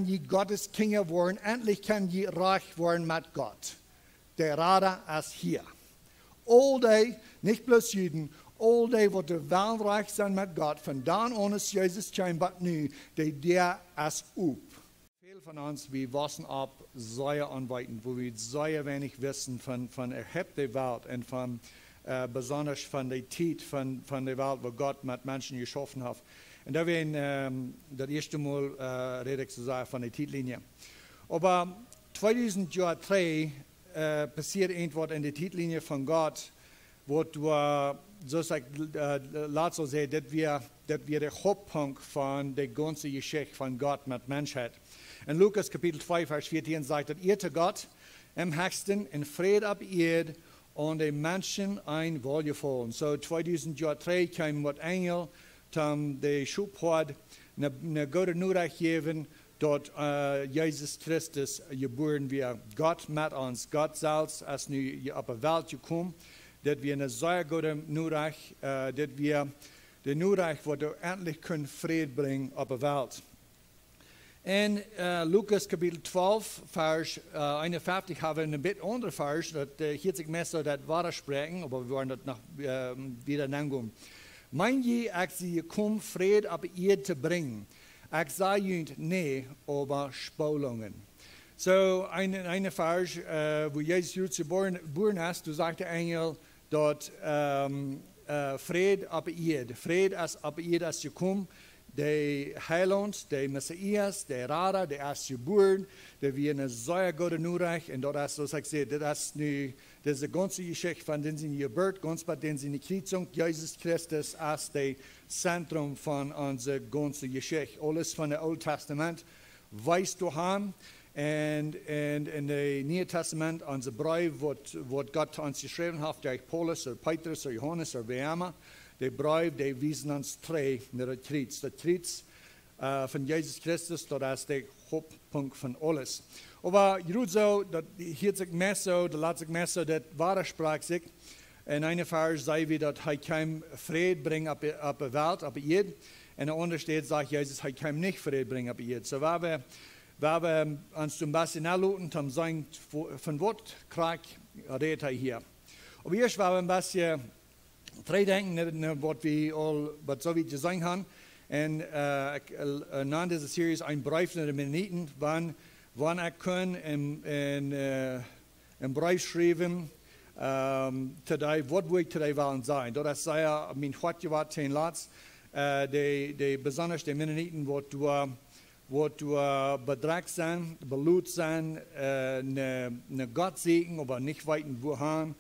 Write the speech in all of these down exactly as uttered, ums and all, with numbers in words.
Jie Gottes Kjinja woaren, endlich kjenn jie rajcht woaren met Gott. De Rada es hia. Aul dee, nich bloos Juden, aul dee, waut de Welt rajcht sent met Gott, von dan aun aus Jesus kjeem bat nu, de Däa es op. Väl von ons, wie wossen opp sea onweetend, wua wie sea weinich wisten von, von äwahaupt de Welt un von, äh, besonda von de Tiet von, von de Welt, wua Gott met Menschen jeschaufen haft. Un doawäajen, ähm, daut ieeschte Mol, äh, räd ekj soo sea von de Tietlinie. Oba tweedusent Joa trigj, äh, passieed irjentwaut en de Tietlinie von Gott, waut doa, soo aus ekj, äh, latst aul säd, daut wia, daut wia de Hauptpunkt von de gaunze Jeschicht von Gott met Menschheit. En Lukas Kapitel twee, Varsch vieetieen sajcht daut: Iea to Gott em hechsten un Fräd opp Ieed aun de Menschen een Woljefaulen. Soo tweedusent Joa trigj kjeemen waut Enjel, toom de Schophoad ne, ne goode Norecht jäwen, daut, äh, Jesus Christus jebuaren wia. Gott met ons, Gott selfst es nu je-, opp de Welt jekomen. Daut wia ne sea goode Norecht, äh, daut wia de Norecht, waut doa endlich kunn Fräd brinjen opp de Welt. En, äh, Lukas Kapitel twalf, Varsch, äh, eenunfeftich, hab wie een bät aundre Varsch, daut, äh, hieet sikj meist soo daut Wadaspräakjen, oba wie woaren daut noch, ähm, wieda aungonen. Meen jie, ekj sie jekomen, Fräd opp Ieed to brinjen? Ekj saj junt, nä, oba Spolungen. Soo, een, een Varsch, äh, wua Jesus jebuaren, jebuaren es, doa sajcht de Enjel daut, ähm, äh, Fräd opp Ieed. Fräd es opp Ieed es jekomen. De Heilaunt, de Messias, de Rada, dee es jebuaren. Daut wia ne sea goode Norecht. Un daut es, soo aus ekj säd, daut es nu dise gaunze Jeschicht von dän siene Jeburt, gaunz bat dän siene Kjriezunk. Jesus Christus es de Zentrum von onse gaunze Jeschicht. Aules von de Oole Tastament wiest doahan. En, en en de Niee Tastament, onse Breew, waut, waut Gott to ons jeschräwen haft, derch Paulus ooda Petrus ooda Johanes ooda wäa emma, de Breew, dee wiesen ons trigj no daut Kjriez. Daut Kjriez, äh, von Jesus Christus, daut es de Hauptpunkt von aules. Oba jrod soo, daut hieet sikj meist soo, daut lat sikj meist soo, daut wadasprach sikj. En een Varsch saj wie daut hee kjeem Fräd brinjen opp, opp de Welt, opp de Ieed. En aun de aundre Städ sajcht Jesus, hee kjeem nich Fräd brinjen opp de Ieed. Soo, wan wie, wan wie ons een bät naloten, dan seenen, von waut krakjt rät hee hia. Oba ieescht, wan wie een bät trigjdenkjen, no, no waut wie aul, waut soo wiet jeseenen haben. En, äh, ekj, äh, nand dise Series een Breef no de Mennoniten, wan, wan ekj kunn en, en, äh, een Breef schriewen, ähm, to dee, waut wudd ekj to dee wellen sajen? Daut es sea mien Hoat jewast, dän latst, äh, dee, dee besonda de Mennoniten, waut doa, waut doa bedrekjt sent, belot sent, äh, no, no Gott sieekjen, oba nich weeten, wuahan.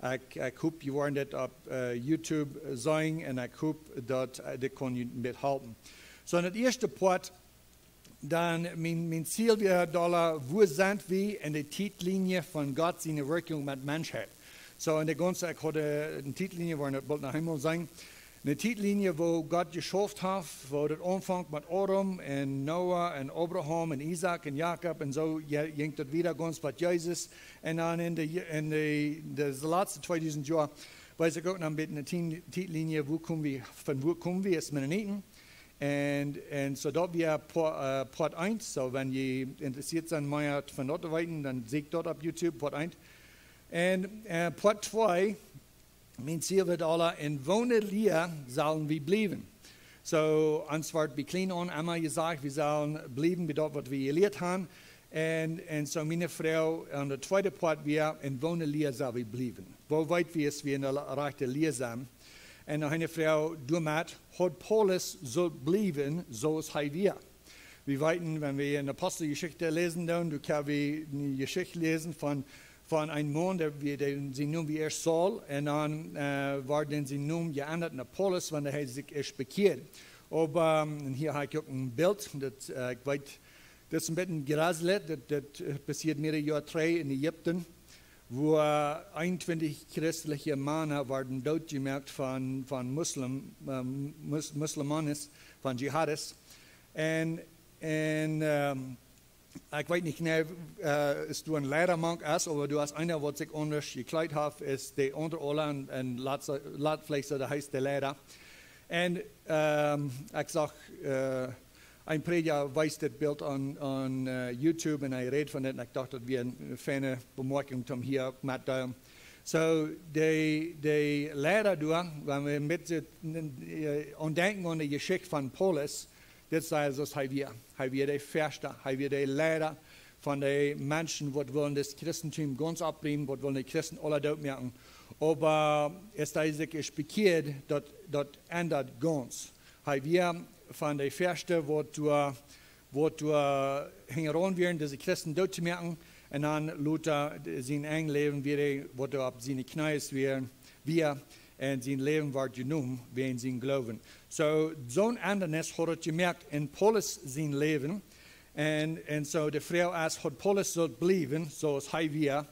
Ekj, ekj hop, jie woaren dit opp, äh, YouTube seenen, en ekj hop, daut, äh, dit kaun junt een bät halpen. Soo, en daut ieeschte Poat, dan mien, mien Ziel wia dolla, wua sent wie en de Tietlinie von Gott siene Wirkjunk met Menschheit? Soo, en de gaunze, ekj haud eene Tietlinie, woa wie daut boolt noch eemol seenen. Eene Tietlinie, wua Gott jeschaufen haft, wua daut aunfangt met Adam en Noah en Abraham en Isaak en Jakob en soo je-, jinkj daut wieda gaunz bat Jesus. En dan en de, en de, de latste tweedusent Joa, wiest ekj uk noch een bät ne Tien-, Tietlinie, wua kome wie, von wua kome wie aus Mennoniten? En, en soo daut wia Po-, äh, Poat eent. Soo, wan jie interessieet sent, mea von daut to weeten, dan seenen daut opp YouTube, Poat eent. En, äh, Poat twee, mien Ziel wia aul, en woone Lia sellen wie bliewen? Soo, ons wort bie kjlien aun emma jesajcht, wie sellen bliewen bie daut, waut wie jelieet haben. En, en soo miene Froag aun de tweede Poat wia, en woone Lia sell wie bliewen? Woo weet wie, aus wie en de la-, rajchte Lia sent? En noch eene Froag doamet, haud Paulus sult bliewen, soo aus hee wia? Wie weeten, wan wie en Aposteljeschicht läsen, dan, dan kjenn wie eene Jeschicht läsen von, von een Maun, dee, wia, dee, sien Nomen wia ieescht Saul, en dan, äh, wort dän sien Nomen jeendat no Paulus, wan hee sikj ieescht bekjieed. Oba, ähm, en hia hab ekj uk een Bilt, daut, äh, ekj weet, daut es een bät jreslich, daut, daut, äh, passieed mearere Joa trigj en Ägipten, wua, äh, eenuntwintich christelje Mana worden dootjemoakt von, von Muslim, ähm, Mus-, Musulmanes, von Jihadis. En, en, ähm, ekj weet nich jeneiw, äh, aus doa een Leida mank es, oba doa es eena, waut sikj aundasch jekjleet haft aus de aundre aula, en, en lat, lat veleicht soo, dee heet de Leida. En, ähm, ekj sach, äh, Een Prädja wees dit Bilt aun, aun äh, YouTube un hee räd von dit un ekj docht, daut wia eene feine Bemoakjunk om hia uk met to deelen. So, de, de Leida doa, wan wie met dit äh, aun denkjen aun de Jeschicht von Paulus, dit es soo aus hee wia. Hee wia de Fieeschte, hee wia de Leida von de Menschen, waut wullen daut Christentum gaunz oppbrinjen, waut wullen de Christen aula doot moaken. Oba aus hee sikj es bekjieed, daut, daut endat gaunz. Hee wia von de Fieeschte, waut doa, waut doa hinjaraun wieren, dise Christen doot to moaken. Un dan lota sien ieejnet Läwen wia, waut doa opp siene Kjnees wia, wia un sien Läwen wort jenomen wäajen sien Gloowen. So, soon Endanis haud et jemoakt en Paulus sien Läwen. Un, un so de Froag es, haud Paulus sult bliewen, soo aus hee wia,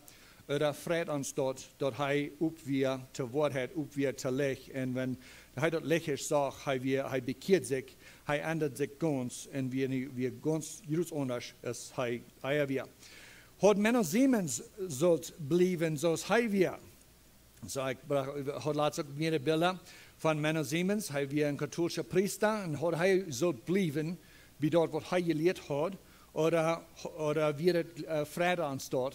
ooda freit ons daut, daut hee opp wia to Woarheit, opp wia to Licht. Un wan hee daut Licht es, sach hee wia, hee bekjieed sikj, hee endad sikj gaunz un wia, nu- wia gaunz jrots aundasch aus hee, hee wia. Haud Menno Simons sult bliewen, soo aus hee wia. So, ekj brocht, haud latst uk mearere Bilda von Menno Simons. Hee wia een kautoolischa Priesta un haud hee sult bliewen bie daut, waut hee jelieet haud, ooda, ooda wia et äh, freit ons daut,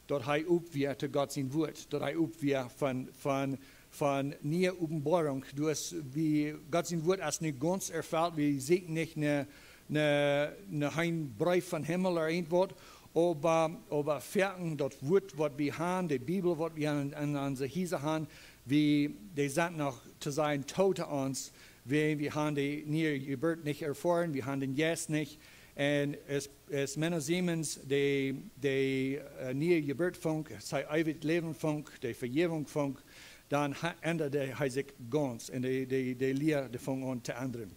daut hee opp wia to Gott sien Wuat, daut hee opp wia von, von, von niee Openboarunk. Du hast, wie Gott sien Wuat es nu gaunz erfelt, wie seenen nich ne, ne, ne een Breef von Himmel ooda irjentwaut, oba, oba foaken daut Wuat, waut wie han, de Bibel, waut wie han en, en onse Hiesa han, wie, dee sent noch to sajen doot to ons, wie, wie han de niee Jeburt nich erfoaren, wie han dän Jeist nich. Un aus, aus Menno Simons de, de äh, niee Jeburt funk, sien eewjet Läwen funk, de Vejäwunk funk, dan ha- endad hee sikj gaunz un de, de, de Lia, dee funk aun to endren.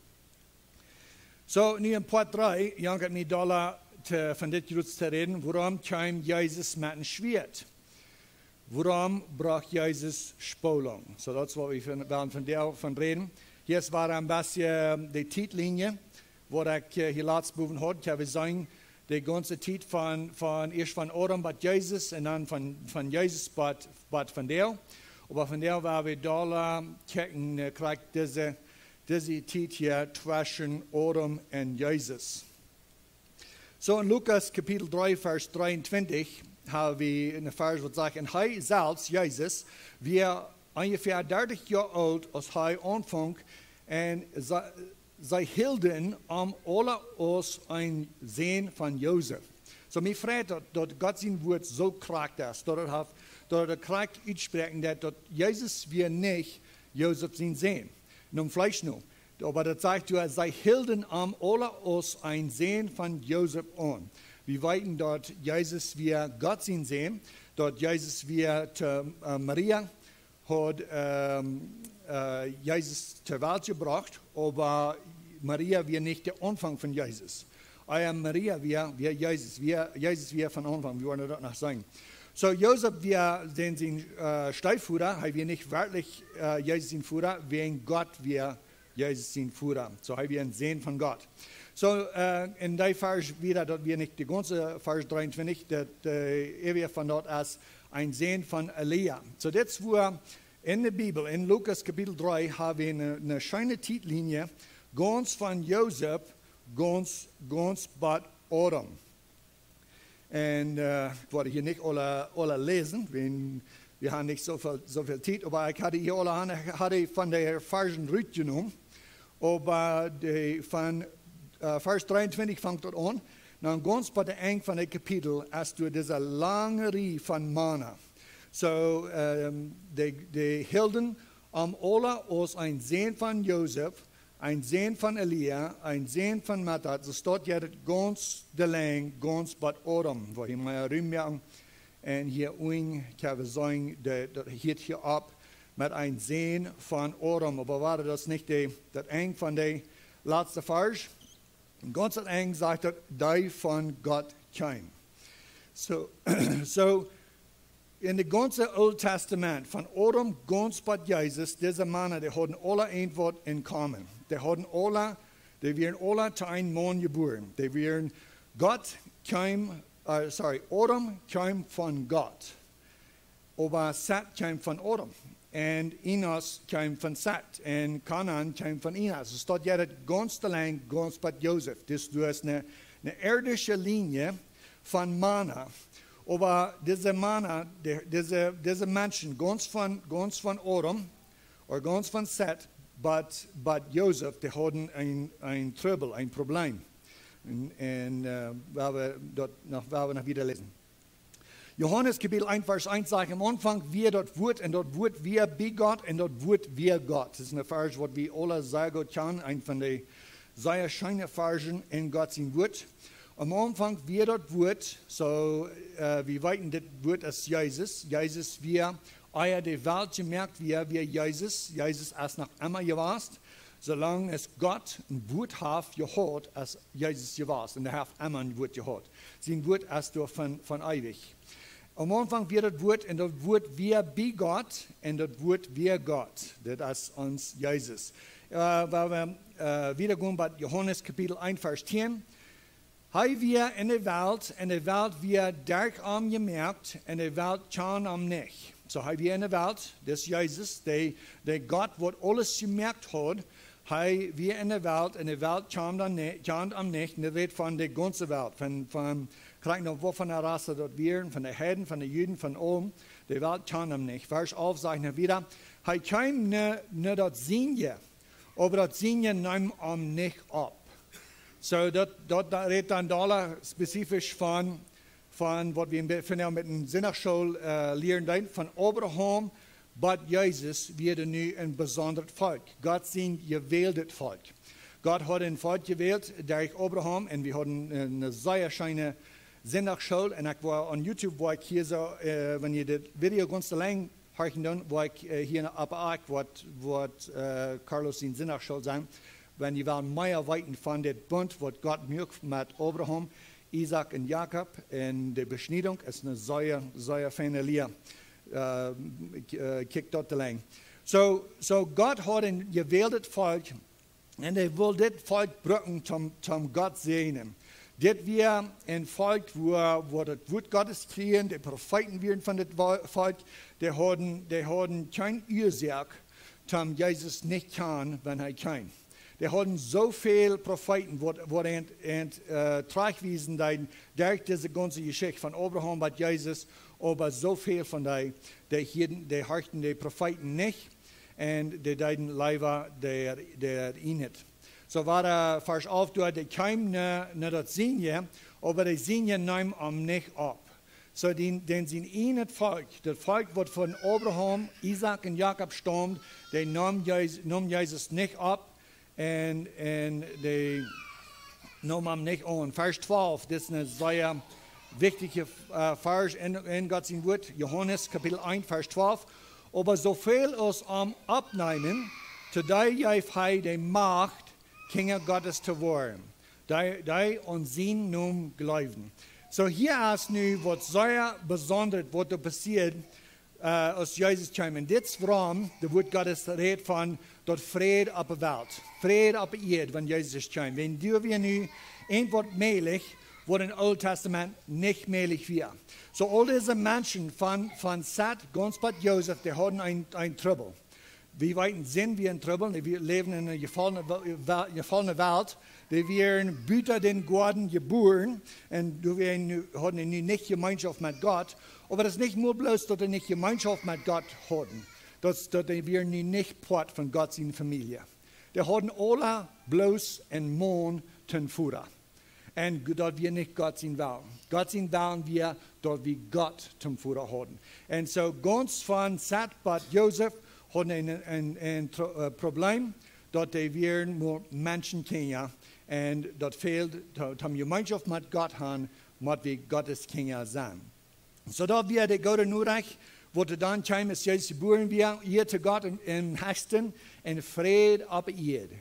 So, nu en Poat dree, jankat mie dolla to, von dit jrots to räden, wuarom kjeem Jesus met een Schwieet? Wuarom brocht Jesus Spolunk? So, daut es waut wie von, wellen vondoag von räden. Hia es wada een bät de Tietlinie, waut ekj äh, hia latst bowen haud. Ekj hab jeseenen, de gaunze Tiet von, von ieescht von Adam bat Jesus un dan von, von Jesus bat, bat vondoag. Oba vondoag woa wie dolla kjikjen, äh, krakjt dise, dise Tiet hia tweschen Adam un Jesus. So en Lukas Kapitel dree, Varsch dreeuntwintich, ha wie een Varsch, waut sajcht: Un hee selfst, Jesus, wia onjefäa dartich Joa oolt, aus hee aunfunk, un see, see hilden am aula aus een Sän von Josef. So, mie freit daut, daut Gott sien Wuat soo krakjt es, daut et haft, daut et krakjt utspräakjen deit, daut Jesus wia nich Josef sien Sän. Nom Fleesch no. Oba daut sajcht doa, see hilden am aula aus een Sän von Josef aun. Wie weeten, daut Jesus wia Gott sien Sän, daut Jesus wia to äh, Maria, haud ähm, äh, Jesus to Welt jebrocht, oba Maria wia nich de Aunfank von Jesus. Ea Maria wia, wia Jesus, wia, Jesus wia von Aunfank, wie woaren daut noch seenen. So, Josef wia sien, sien äh, Steefvoda, hee wia nich werkjlich äh, Jesus sien Voda, wäajen Gott wia Jesus sien Voda. So, hee wia een Sän von Gott. So, äh, en dee Varsch wada, daut wia nich de gaunze Varsch dreeuntwintich, daut äh, äwa von daut aus een Sän von Elia. So, dit es wua en de Bibel, en Lukas Kapitel dree, ha wie ne, ne scheene Tietlinie, gaunz von Josef, gaunz, gaunz bat Adam. Un äh, ekj woa hia nich aula, aula läsen, wiels wie han nich soo väl, soo väl Tiet, oba ekj haud hia aula, haud von de Varschen rutjenomen, oba de, von äh, Varsch dreeuntwintich fangt daut aun, dan gaunz bat de Enj von daut Kapitel, aus doa dise lange Rieej von Mana. So, ähm, dee, dee hilden am aula aus een Sän von Josef, een Sän von Elia, een Sän von Matat, soo steit hia daut gaunz de Lenj, gaunz bat Adam, wua hee mea Rum moaken. Un hia unjen kjenn wie seenen, daut, daut hieet hia opp met een Sän von Adam. Oba wia daut nich de, daut Enj von de latste Varsch? Gaunz aum Enj sajcht daut, dee von Gott kjeem. So, so, en daut gaunze Oole Tastament, von Adam gaunz bat Jesus, dise Mana, dee hauden aula eent waut in common. Dee hauden aula, dee wieren aula to een Maun jebuaren. Dee wieren, Gott kjeem, äh, sorry, Adam kjeem von Gott. Oba Set kjeem von Adam. un Enos kjeem von Set, un Kanaan kjeem von Enos. Soo daut jeit daut gaunz lang gaunz bat Josef. Dis doa es eene, eene irdische Linie von Mana. Oba dise Mana, de, dise, dise Menschen, gaunz von, gaunz von Adam, ooda gaunz von Set, bat, bat Josef, dee hauden een, een Trubbel, een Problem. Un, un, äh, wie haben daut noch, wie haben noch wieda läsen. Johanes Kapitel eent, Varsch eent sajcht: "Em Aunfank wia daut Wort, un daut Wort wia bie Gott, un daut Wort wia Gott." Daut es een Varsch, waut wie aule sea goot kjanen, een von de sea scheene Varschen en Gott sien Wort. Em Aunfank wia daut Wort, soo, äh, wie weeten, dit Wort es Jesus. Jesus wia, ea de Welt jemoakt wia, wia Jesus. Jesus es noch emma jewast. Soo lang aus Gott een Wort haft jehaut, es Jesus jewast. Un hee haft emma een Wort jehaut. Sien Wort es doa von, von eewich. Em Aunfank wia daut Wort, un daut Wort wia bie Gott, un daut Wort wia Gott. Daut es ons Jesus. Äh, wie, äh, wieda gonen bie Johanes Kapitel eent, Varsch tieen. Hee wia en de Welt, un de Welt wia derch am jemoakt, un de Welt kjand am nich. Soo, hee wia en de Welt, dis Jesus, de, de Gott, waut aules jemoakt haud, hee wia en de Welt, un de Welt kjand am ni-, kjand am nich. Un daut rät von de gaunze Welt, von, von, krakjt no waut von de Rasse daut wieren, von de Heiden, von de Juden, von aulem. De Welt kjand am nich. Varsch alf sajcht noch wieda: "Hee kjeem no, no daut Sienje, oba daut Sienje neem am nich opp." Soo, daut, daut, daut rät dan doa spezifisch von, von waut wie en be-, vondoag met de Sindachschool, äh, lieren deeden, von Abraham bat Jesus wia nu een besondret Volkj. Gott sien jewäldet Volkj. Gott haud een Volkj jewält derch Abraham, un wie hauden eene, eene sea scheene Sindachschool. Un ekj woa opp YouTube, woa ekj hia soo, äh, wan jie dit Video gaunz lang horchen doonen, woa ekj, äh, hia opp de Akj, waut, waut, äh, Carlos sien Sindachschool sent. Wan jie wellen mea weeten von dit Bunt, waut Gott muak met Abraham, Isaak un Jakob, un de Beschniedunk es eene sea, sea feine Lia. Äh, k-, äh, kjikj daut lang. Soo, soo Gott haud een jewäldet Volkj, un hee wull dit Volkj brucken toom, toom Gott säajnen. Dit wia een Volkj, wua, wua daut Wort Gottes kjrieech, de Profeeten wieren von dit Wo-, Volkj, dee hauden, dee hauden kjeene Uasoak, toom Jesus nich kjanen, wan hee kjeem. Dee hauden soo väl Profeeten, waut, waut an, an, äh, trigjwiesen deeden, derch dise gaunze Jeschicht von Abraham bat Jesus, oba soo väl von dee, dee hieden, dee horchten de Profeeten nich, un dee deeden leewa de, de Enhet. Soo wia, äh, Varsch alf doa: "Hee kjeem no, no daut Sienje, oba daut Sienje neem am nich opp." Soo dän, dän sien ieejnet Volkj, daut Volkj, waut von Abraham, Isaak un Jakob staumd, dee neem Jes-, neem Jesus nich opp, un, un dee neem am nich aun. Varsch twalf, dit es een sea wichtja, äh, Varsch en, en Gott sien Wort, Johanes Kapitel eent, Varsch twalf: "Oba soo väl aus am oppneemen, to dee jeef hee de Macht, Kjinja Gottes to woaren, dee, dee aun sienen Nomen jleewen." Soo, hia es nu waut sea besondret, waut doa passieet, äh, aus Jesus kjeem. Un dit es wuarom daut Wort Gottes rät von daut Fräd opp de Welt, Fräd opp de Ieed, wan Jesus kjeem. Wan doa wia nu irjent waut mäajlich, waut em Oolen Tastament nich mäajlich wia. Soo, aul dise Menschen von, von Set gaunz bat Josef, dee hauden een, een Trubbel. Wie weeten, sent wie en Trubbel, wie läwen en eene jefollne Wel-, Wel-, jefollne Welt. Dee wieren buta dän Goaden jebuaren, un dee wieren nu, hauden nu nich Jemeenschoft met Gott. Oba daut es nich mau bloos, daut dee nich Jemeenschoft met Gott hauden. Daut, daut dee wieren nu nich Poat von Gott siene Famielje. Dee hauden aula bloos eenen Maun toom Voda. Un daut wia nich Gott sien Wellen. Gott sien Wellen wia, daut wie Gott toom Voda hauden. Un soo gaunz von Set bat Josef hauden een, een, een Tro-, äh, Problem, daut dee wieren mau Menschenkjinja. Un daut fäld, to-, toom Jemeenschoft met Gott han, mott wie Gottes Kjinja sennen. Soo daut wia de goode Norecht, waut doa dan kjeem, aus Jesus jebuaren wia, Ea to Gott em, em hechsten, un Fräd opp Ieed.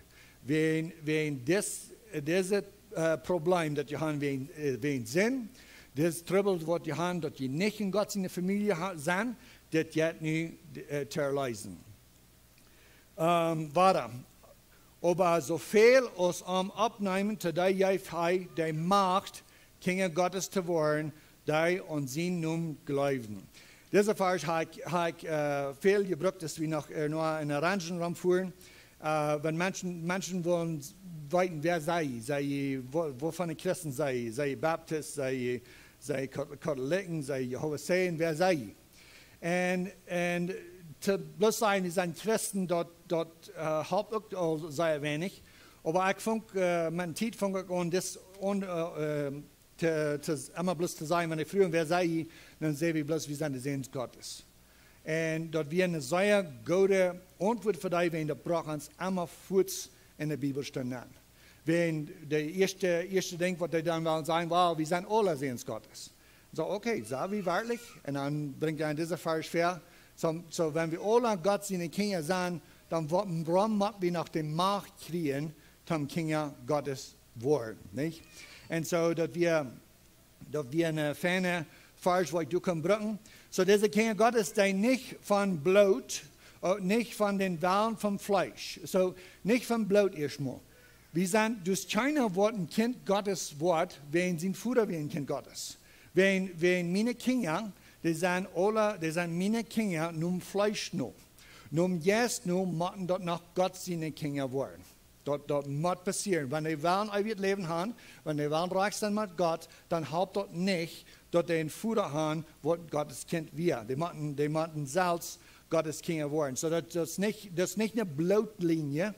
Wäajen, wäajen dis, dise, äh, Problem, daut jie han wäajen, äh, wäajen Sind, dis Trubbel, waut jie han, daut jie nich en Gott siene Famielje ha-, sent, dit jeit nu, äh, to erleesen. Ähm, wieda. Oba soo väl aus am oppneemen, to dee jeef hee de Macht, Kjinja Gottes to woaren, dee aun sienen Nomen jleewen. Dise Varsch hab ekj, hab ekj äh, väl jebrukt, aus wie noch äh, no en Orangen romfuaren. Äh, wan Menschen, Menschen wullen weeten, wäa sie jie? Sie jie, woo, woo von de Christen sie jie? Sie jie Baptist, sie jie, sie jie Kat- Katholiken, sie jie Jehovas Zeijen, wäa sie jie? Un, un to bloos sajen, wie sent Christen, daut, daut äh, halpt uk aul sea weinich. Oba ekj funk, äh, met de Tiet funk ekj aun, dis aun, äh, äh, to, to, emma bloos to sajen, wan ekj fruach, wäa sie jie, dan säd ekj bloos, wie sent de Säns Gottes. Un daut wia eene sea goode Auntwuat fa dee, wiels daut brocht ons emma fuaz en de Bibelstund aun. Wiels daut ieeschte, ieeschte Dinkj, waut dee dan wellen sajen, well, wie sent aule Säns Gottes. Soo, okay, sent wie werkjlich? Un dan brinjt hee en dise Varsch väa, soo, soo, wan wie aule Gott siene Kjinja sent, dan wa- wuarom motten wie noch de Macht kjrieen, toom Kjinja Gottes woaren, nich? Un soo, daut wia, daut wia een feina Varsch, waut ekj doa kunn brucken. Soo, dise Kjinja Gottes, dee nich von Bloot, uk nich von dän Wellen vom Fleesch. Soo, nich von Bloot ieeschtmol. Wie sent, dus kjeena, waut een Kjint Gottes woat, wiels sien Voda wia een Kjint Gottes. Wiels, wiels miene Kjinja, dee sent aule, dee sent miene Kjinja nom Fleesch no. Nom Jeist no motten daut noch Gott siene Kjinja woaren. Daut, daut mott passieren. Wan dee wellen eewjet Läwen haben, wan dee wellen rikj sennen met Gott, dan halpt daut nich, daut dee een Voda haben, waut Gottes Kjint wia. Dee motten, dee motten selfst Gottes Kjinja woaren. Soo daut, daut es nich, daut es nich eene Blootlinie,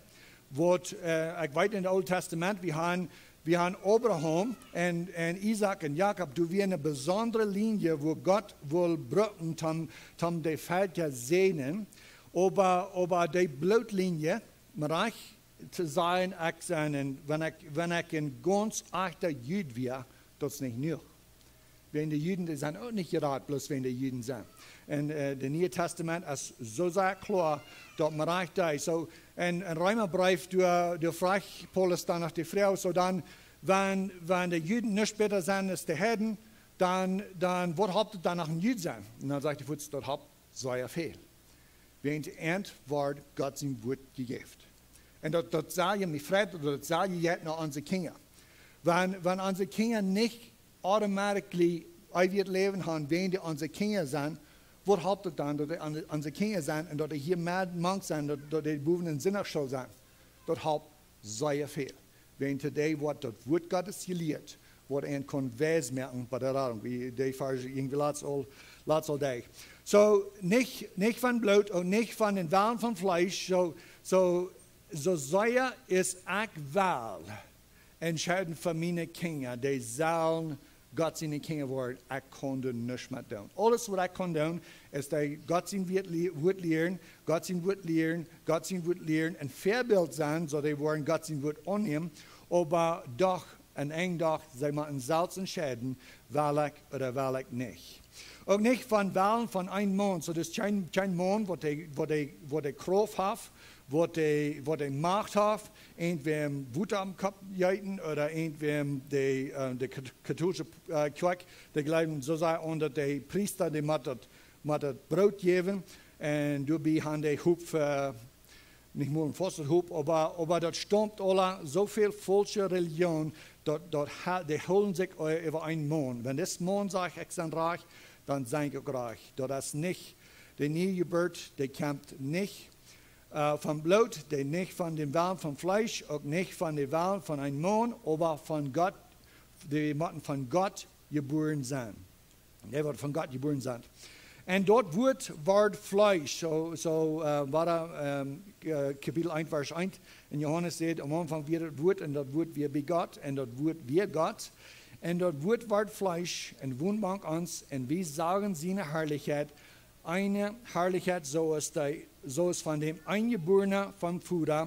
waut, äh, ekj weet, en daut Oole Tastament, wie haben, wie haben Abraham un, un Isaak un Jakob, doa wia eene besondre Linie, wua Gott wull brucken, toom, toom de Velkja säajnen. Oba, oba dee Blootlinie, mau rajcht to sajen, ekj sie een, wan ekj, wan ekj een gaunz ajchta Jud wia, daut es nich jenuach. Wiels de Juden, dee sent uk nich jerat, bloos wiels dee Juden sent. Un äh, daut Niee Tastament es soo sea kloa, daut mau rajcht dee. Soo, en, en Reemabreef, doa, doa fruach Paulus dan no de Froag, soo dan, wan, wan de Juden nich bäta sent aus de Heiden, dan, dan waut halpt daut dan noch een Jud sennen? Un dan sajcht hee fuaz, daut halpt sea väl. Wiels an an woat Gott sien Wuat jejäft. Un daut, daut saj ekj mie frei, daut saj ekj uk no onse Kjinja. Wan, wan onse Kjinja nich automatically eewjet Läwen haben, wiels dee onse Kjinja sent, waut halpt daut dan, daut dee on-, onse Kjinja sent un daut dee hia met mank sent, daut, daut dee bowen en Sindachschool sent? Daut halpt sea väl. Wiels to dee woat daut Wuat Gottes jelieet, waut an kaun wies moaken bie de Radunk. Wie dee Varsch irjentwua latst aul, latst aul deed. Soo, nich, nich von Bloot un nich von dän Wellen vom Fleesch, soo, soo, soo sea aus ekj well entscheiden fa miene Kjinja, dee sellen Gott siene Kjinja woaren, ekj kaun doa nuscht met doonen. Aules waut ekj kaun doonen, es dee Gott sien Wuat lie-, Wuat lieren, Gott sien Wuat lieren, Gott sien Wuat lieren, een Väabilt sennen, soo dee woaren Gott sien Wuat aunnämen, oba doch, aun eenen Dach, see motten selfst entscheiden, well ekj ooda well ekj nich. Uk nich von Wellen von een Maun, soo daut es kjeen, kjeen Maun, waut dee, waut dee, waut dee Krauft haft, waut dee, waut dee Macht haft, irjentwäm Wota oppem Kopp jeeten ooda irjentwäm de, äh, de kat-, katolische äh, Kjoakj, dee jleewen soo sea aun daut de Priesta, dee mott daut, mott daut Broot jäwen, un doabie haben dee Hop, äh, nich mau een faustet Hop, oba, oba daut staumt aula soo väl faulsche Relijoon, daut, daut ha-, dee hoolen sikj äwa een Maun. Wan dis Maun sajcht, ekj sie rajcht, dan sie ekj uk rajcht. Daut es nich, de niee Jeburt, dee kjemt nich äh, von Bloot, dee nich von dän Wellen vom Fleesch, uk nich von dän Wellen von een Maun, oba von Gott, dee motten von Gott jebuaren sennen. Dee woat von Gott jebuaren sennen. Un daut Wuat wort Fleesch, soo, soo äh, wia, ähm, äh, Kapitel eent, Varsch eent, un Johanes sajcht, aum Aunfank wia daut Wuat, un daut Wuat wia bie Gott, un daut Wuat wia Gott. Un daut Wuat wort Fleesch un wond mank ons, un wie sagen siene Harlichkjeit, eene Harlichkjeit soo aus dee, soo aus von däm Eenjebuarnen vom Voda,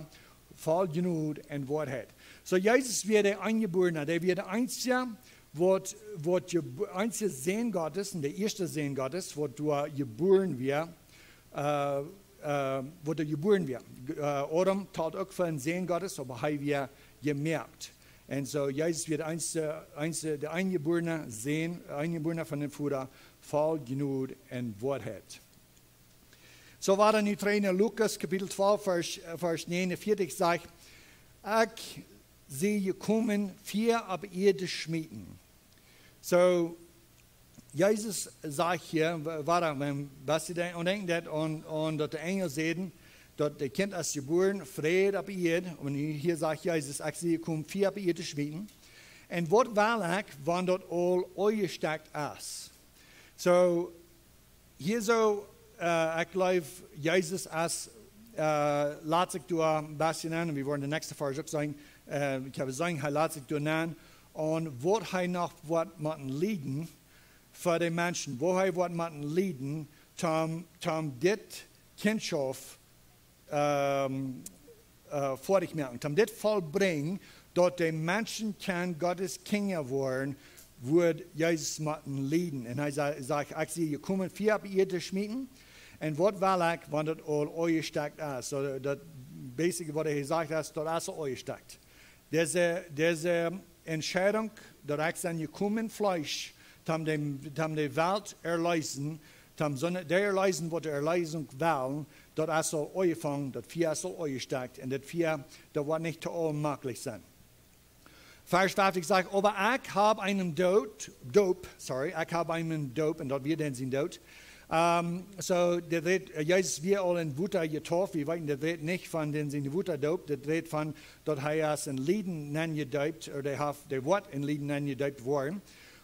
voll Jnod un Woarheit. Soo Jesus wia de Eenjebuarne, dee wia de eensje, waut, waut je, eensje Sän Gottes, un de ieeschte Sän Gottes, waut doa jebuaren wia, äh, äh, waut doa jebuaren wia. Äh, Adam talt uk fa een Sän Gottes, oba hee wia jemoakt. Un soo Jesus wia de eensje, eensje, de eenjebuarne Sän, eenjebuarne von dän Voda, voll Jnod un Woarheit. Soo wia dan nu trigj no Lukas Kapitel twalf, Varsch, äh, Varsch negenundvierzig, sajcht: "Ekj sie jekomen, Fia opp Ieed to schmieten." Soo, Jesus sajcht hia, wa- waut een bät denkjen, un denkjen daut, un, un daut de Enjel säden, daut daut Kjint es jebuaren, Fräd opp Ieed, un hia, hia sajcht Jesus, ekj sie jekomen, Fräd opp Ieed to schmieten. Un waut well ekj, wan daut aul aunjestekjt es? So, hia so, äh, ekj jleew, Jesus es, äh, lat sikj doa een bät aun, un wie woaren de näakjste Varsch uk seenen, äh, ekj hab jeseenen, hee lat sikj doa aun, un waut hee noch woat motten lieden fa de Menschen, waut hee woat motten lieden, toom, toom dit Kjintschoft, ähm, äh, foadich moaken, toom dit vollbrinjen, daut de Menschen kjennen Gottes Kjinja woaren, woat Jesus motten lieden. Un hee sa- sajcht, ekj sie jekomen, Fräd opp Ieed to schmieten. Un waut well ekj, wan daut aul aunjestekjt es? So, daut basically waut hee sajcht es, daut es aul aunjestekjt. Dise, dise Entscheidunk, daut ekj sie jekomen Fleesch, toom de, toom de Welt erleesen, toom soone, dee erleesen, waut de Erleesunk wellen, daut es aul aunjefongen, daut Fia es aul aunjestekjt, un daut Fia, daut woat nich too onmaklich sennen. Varsch fefteen sajcht, oba ekj hab eenen Doop, Doop, sorry, ekj hab eenen Doop, un daut wia dan sien Doot. Ähm, so, daut wia, äh, Jesus wia aul en Wota jedeept, wie weeten, daut rät nich von dän sien Wotadoop, daut rät von, daut hee es en Lieden nenjedeept, ooda hee haft, dee woat en Lieden nenjedeept woaren.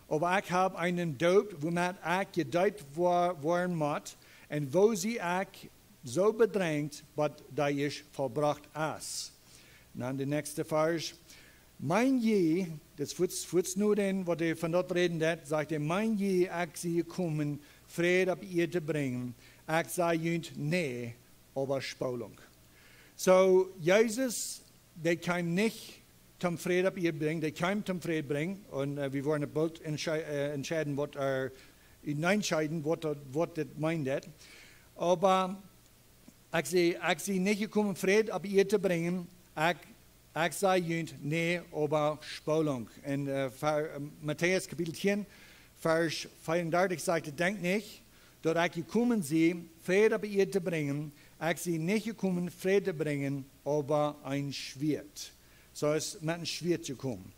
Oba ekj hab eenen Doop, wuamet ekj jedeept wo- woaren mott, un woo sie ekj soo bedrenjt, bat dee es vollbrocht es. Dan de näakjste Varsch. Meen jie, daut es fuaz, fuaz no dän, waut hee von daut räden deed, sajcht hee, meen jie, ekj sie jekomen, Fräd opp Ieed to brinjen, ekj saj junt, nä, oba Spolunk. So, Jesus, dee kjeem nich toom Fräd opp Ieed brinjen, dee kjeem toom Fräd brinjen, un, äh, wie woaren boolt entsche- äh, entscheiden, waut, äh, entscheiden, waut daut, waut dit meent. Oba ekj sie, ekj sie nich jekomen, Fräd opp Ieed to brinjen. Ekj, ekj saj junt, nä, oba Spolunk. En, äh, Ver- äh, Matäus Kapitel tieen, Varsch vea un dartich sajcht, denkjt nich, daut ekj jekomen sie, Fräd opp Ieed to brinjen. Ekj sie nich jekomen, Fräd to brinjen, oba een Schwieet. So es met een Schwieet jekomen.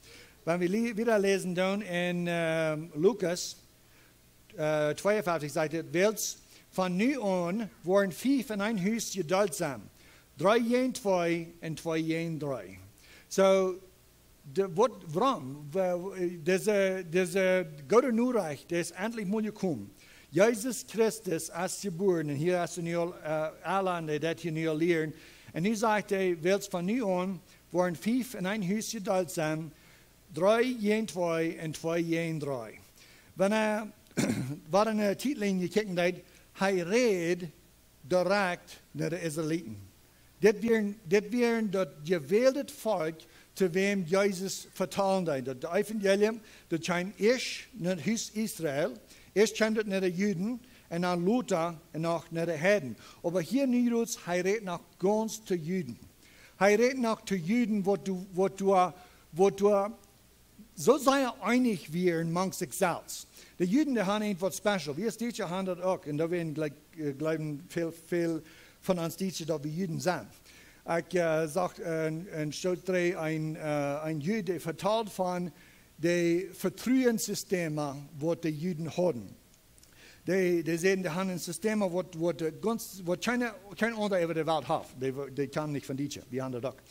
Wan wie li- wieda läsen dan en, ähm, Lukas, äh, tweeunfeftich sajcht et, wiels von nu aun woaren fief en een Hus jedeelt sennen. Dree jäajen twee un twee jäajen dree. So, de, waut, wuarom? Wa- dise, dise goode Norecht, dee es endlich mol jekomen. Jesus Christus es jebuaren, un hia es nu aul, äh, Alan, dee daut hia nu aul lieren. Un nu sajcht hee, wiels von nu aun woaren fief en een Hus jedeelt sennen, dree jäajen twee un twee jäajen dree. Wan, äh, waut en de Tietlien jekjikjt, daut hee räd direkt no de Israeliten. Dit wieren, dit wieren daut jewälde Volkj, to wäm Jesus vetalen deed. Daut Evangelium, daut kjeem ieescht no daut Hus Israel, ieescht kjeem daut no de Juden, un dan lota un noch no de Heiden. Oba hia nu, hee rät noch gaunz to Juden. Hee rät noch to Juden, waut doa, waut doa, waut doa soo sea eenich wieren mank sikj selfst. De Juden, dee hauden irjentwaut special. Wie aus Dietsche haben daut uk. Un doa wieren jlikj, äh, jleewen väl, väl von ons Dietsche, daut wie Juden sent. Ekj, äh, sach, äh, en Stoot dree een, äh, een Jud, dee vetald von de Vetruen-Systemen, waut de Juden hauden. Dee, dee säden, dee haben een System, waut, waut, äh, gaunz, waut kjeene, kjeen aundra äwa de Welt haft. Dee, dee kjeemen nich von Dietsche, wie haben daut uk.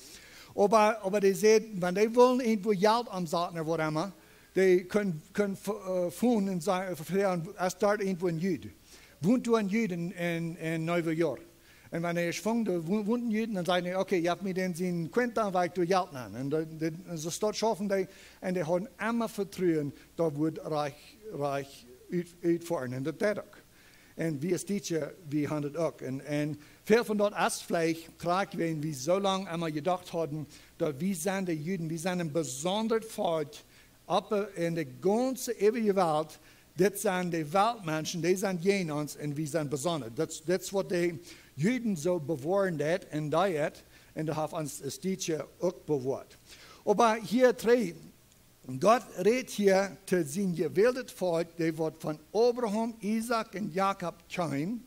Oba, oba dee säden, wan dee wullen irjentwua Jelt omsaten ooda waut emma, dee kunnen, kunnen f- äh, fonen un sajen, äh, froagen, es doa irjentwua een Jud? Wont doa een Jud en, en, en New York? Un wan hee es fungen, doa wo- wont een Jud, dan säden dee, okay, jeft mie dän sien Kunt, dan woa ekj doa Jelt nämen. Un dan, dan, un soo daut schaufen dee, un dee hauden emma Vetruen, daut wudd rajcht, rajcht ut- utfoaren. Un daut deed uk. Un wie aus Dietsche, wie haben daut uk. Un, un väl von daut es veleicht, krakjt wan wie soo lang emma jedocht hauden, daut wie sent de Juden, wie sent een besondret Volkj opp, äh, en de gaunze äwaje Welt, dit sent de Weltmenschen, dee sent jäajen ons un wie sent besondret. Daut, daut es waut de Juden soo bewoaren deed un deed, un daut haft ons aus Dietsche uk bewoat. Oba hia trigj, Gott rät hia to sien jewäldet Volkj, dee waut von Abraham, Isaak un Jakob kjeem,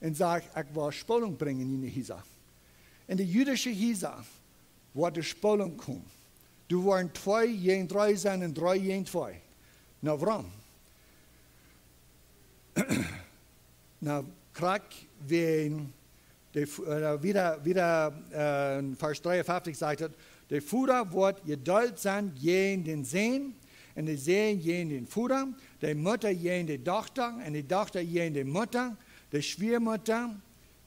un sajcht, ekj woa Spolunk brinjen en june Hiesa. En de jüdische Hiesa woat de Spolunk komen. Doa woaren twee jäajen dree sennen un dree jäajen twee. Na, wuarom? Krakjt wäajen de Fu-, äh, wieda, wieda, äh, en Varsch dreeunfeftich sajcht et: De Voda woat jedeelt sennen jäajen dän Sän, un de Sän jäajen dän Voda, de Mutta jäajen de Dochta, un de Dochta jäajen de Mutta, de Schwiamutta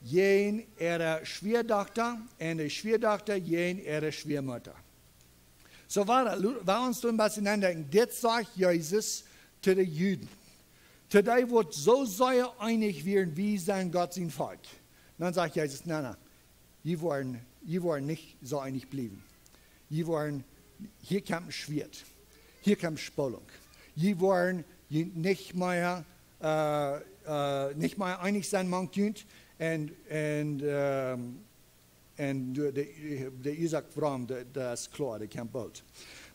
jäajen äare Schwiadochta, un de Schwiadochta jäajen äare Schwiamutta. Soo, wie, wie ons doa een bät aundenkjen, dit sajcht Jesus to de Juden. To dee, waut soo sea eenich wieren: Wie sent Gott sien Volkj. Dan sajcht Jesus: Nä, nä, jie woaren, jie woaren nich soo eenich bliewen. Jie woaren, hia kjemt een Schwieet. Hia kjemt Spolunk. Jie woaren, jie nich mea, äh, äh, nich mea eenich sennen mank junt. Un, un, ähm, un de, de, de Uasoak wuarom, daut, daut es kloa, dee kjemt boolt.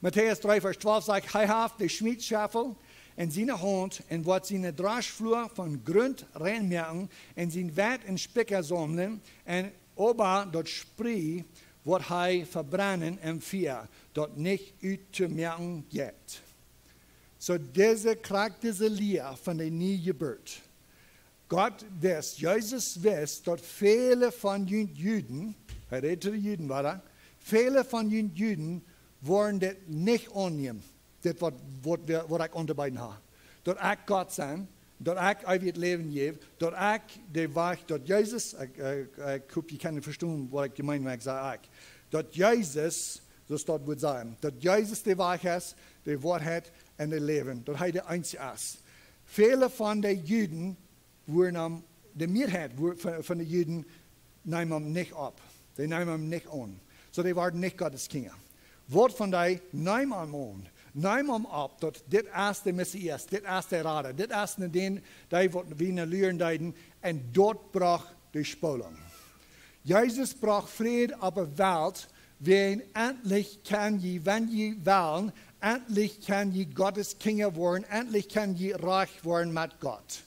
Matäus dree, Varsch twalf sajcht: Hee haft de Schmietschaufel en siene Haunt un woat siene Droschflua von Grunt rein moaken un sien Weit en Spikja saumlen, un oba daut Sprie woat hee vebrennen em Fia, daut nich uttomoaken jeit. Soo, dise, krakjt dise Lia von de Niejeburt. Gott wist, Jesus wist, daut väle von junt Juden, hee rät to de Juden, wada, väle von junt Juden woaren dit nich aunnämen, dit waut, waut, waut ekj auntobeeden hab. Daut ekj Gott sie, daut ekj eewjet Läwen jäw, daut ekj de Wajch, daut Jesus, ekj, ekj, ekj hop, jie kjennen vestonen, waut ekj jemeent, wan ekj saj ekj. Daut Jesus, soo aus daut woat sennen, daut Jesus de Wajch es, de Woarheit un daut Läwen, daut hee de eensje es. Väle von de Juden wudden am, de Mearheit wu-, von, von de Juden neemen am nich opp. Dee neemen am nich aun. Soo, dee wieren nich Gott siene Kjinja. Waut von dee neemen am aun? Neemen am opp, daut dit es de Messias, dit es de Rada, dit es nu dee, dee waut wie nu luaren deeden, un daut brocht de Spolunk. Jesus brocht Fräd opp de Welt, wan endlich kjenn jie, wan jie wellen, endlich kjenn jie Gott siene Kjinja woaren, endlich kjenn jie rajcht woaren met Gott.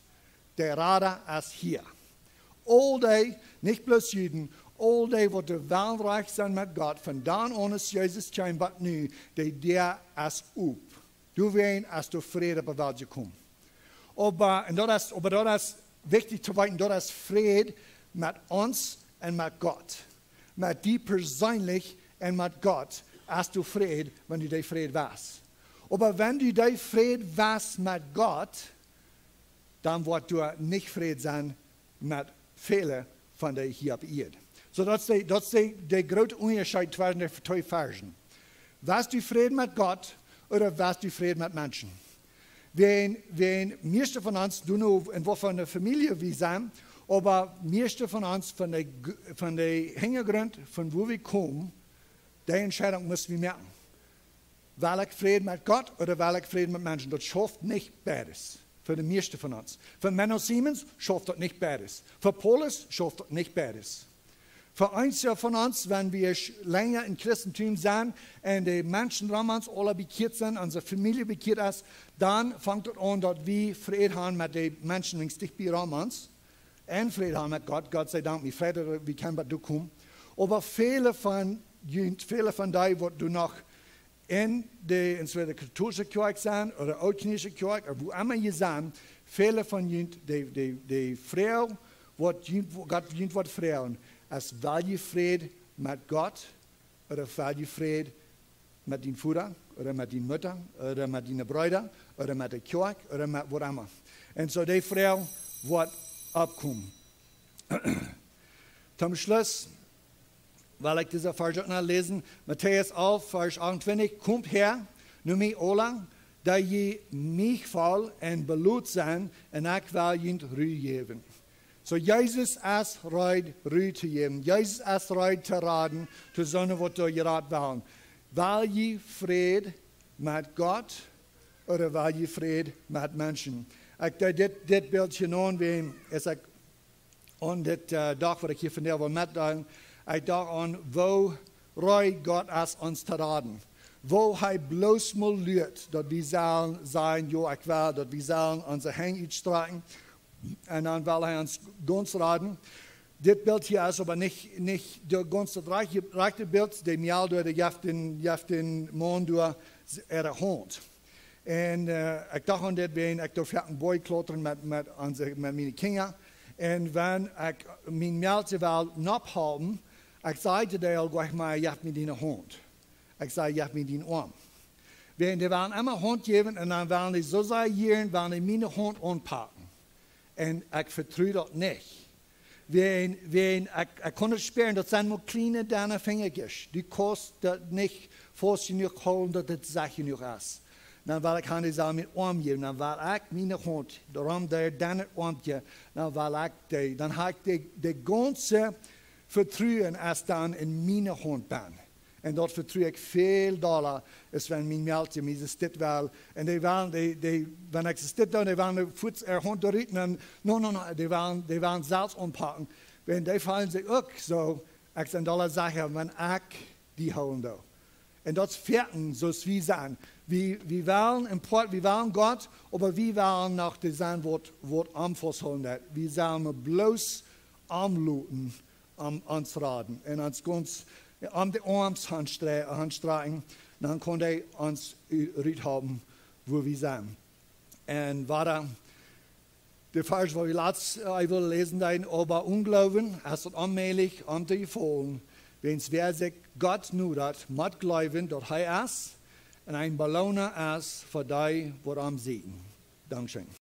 De Rada es hia. Aul dee, nich bloos Juden, aul dee, waut de Welt rajcht sent met Gott, von dan aun aus Jesus kjeem bat nu, de Däa es op. Doawäajen es de Fräd opp de Welt jekomen. Oba, un daut es, oba daut es wichtich to weeten, daut es Fräd met ons un met Gott. Met die perseenlich un met Gott es de Fräd, wan du dee Fräd west. Oba wan du dee Fräd west met Gott, dan woat doa nich Fräd sennen met väle von dee hia opp Ieed. Soo, daut es de, daut es de, de groote Unjascheet tweschen dee twee Varschen. West du Fräd met Gott ooda west du Fräd met Menschen? Wan, wan mieeschte von ons, du nu, en waut fa eene Famielje wie sent, oba mieeschte von ons, von de G-, von de Hinjagrunt, von wua wie komen, dee Entscheidunk motten wie moaken. Well ekj Fräd met Gott ooda well ekj Fräd met Menschen? Daut schauft nich beides. Fa de mieeschte von ons. Fa Menno Siemens schauft daut nich beides. Fa Paulus schauft daut nich beides. Fa eenje von ons, wan wie sch-, lenja em Christentum sent un de Menschen rom ons aule bekjieet sent, onse Famielje bekjieet es, dan fangt daut aun, daut wie Fräd haben met de Menschen, dee dicht bie rom ons. Un Fräd haben met Gott, Gott sie Dank, wie Fräd, wie kjennen bat doa komen. Oba väle von junt, väle von dee, waut doa noch en de, entwäda katolische Kjoakj sent ooda ooltkolonische Kjoakj, ooda wua emma jie sent, väle von junt, de, de, de Froag, waut junt, waut Gott junt woat froagen, es: Well jie Fräd met Gott ooda well jie Fräd met dien Voda ooda met diene Mutta ooda met diene Breeda ooda met de Kjoakj ooda met waut emma? Un soo de Froag woat oppkomen. Toom Schluss well ekj dise Varsch uk noch läsen. Matäus alf, Varsch achtuntwintich: Komt häa no mie aula, dee jie mieejevoll un belot sent, un ekj well junt Ru jäwen. Soo, Jesus es reed Ru to jäwen. Jesus es reed to raden, to soone waut doa jerat woaren. Well jie Fräd met Gott ooda well jie Fräd met Menschen? Ekj deed dit, dit Bilt hia aun, wan, aus ekj aun dit, äh, Dach, waut ekj hia vondoag well metdeelen, ekj docht aun, woo reed Gott es ons to raden. Woo hee bloos mol luat, daut wie sellen sajen: Jo, ekj well, daut wie sellen onse Henj utstrakjen. Un dan well hee ons gaunz raden. Dit Bilt hia es oba nich, nich de gaunze rajchte, rajchte Bilt, de Mejal doa, dee jeft dän, jeft dän Maun doa äare Haunt. Un, äh, ekj docht aun dit, wan ekj doa foaken bie klautren met, met onse, met miene Kjinja. Un wan ekj mien Mejal well nopp hoolen, ekj säd to dee aul: "Jeff mie diene Haunt." Ekj säd: "Jeff mie dienen Oarm." Wäajen dee wellen emma Haunt jäwen un dan wellen dee soo sea jieren, wellen dee miene Haunt aunpaken. Un ekj vetru daut nich. Wäajen, wäajen ekj, ekj kunn daut spieren, daut sent mau kjliene, denne Finjasch. Du kaust daut nich faust jenuach hoolen, daut et secha jenuach es. Dan well ekj an dee sellen mienen Oarm jäwen, dan well ekj miene Haunt, doarom dee denne Oarmkje, dan well ekj dee, dan hab ekj dee, dee gaunze Vetruen es dan en miene Haunt benn. Un daut vetru ekj väl dolla, es wan mien Mejal mie sajen deit well. Un dee wellen, dee, dee, wan ekj sajen doo, dee wellen fuaz äare Haunt doa rut un dan: "No, no, no", dee wellen, dee wellen selfst aunpaken. Wan dee feelen sikj uk soo, ekj sie dolla secha, wan ekj die hoolen doo. Un daut es foaken soo aus wie sent. Wie, wie wellen en Poat, wie wellen Gott, oba wie wellen noch dee sennen, waut, waut am fausthoolen deit. Wie sellen bloos am loten, am ons raden. Un ons gaunz om de Oarms aunstrakjen, dan kaun hee ons u-, rut halpen, wua wie sent. Un wieda, de Varsch, waut wie latst, äh, ekj wull läsen, dan: "Oba onen Gloowen es et onmäajlich, am to jefaulen, wiels wäa sikj Gott nodat, mott jleewen, daut hee es, un een Beloona es fa dee, waut am sieekjen." Dankscheen.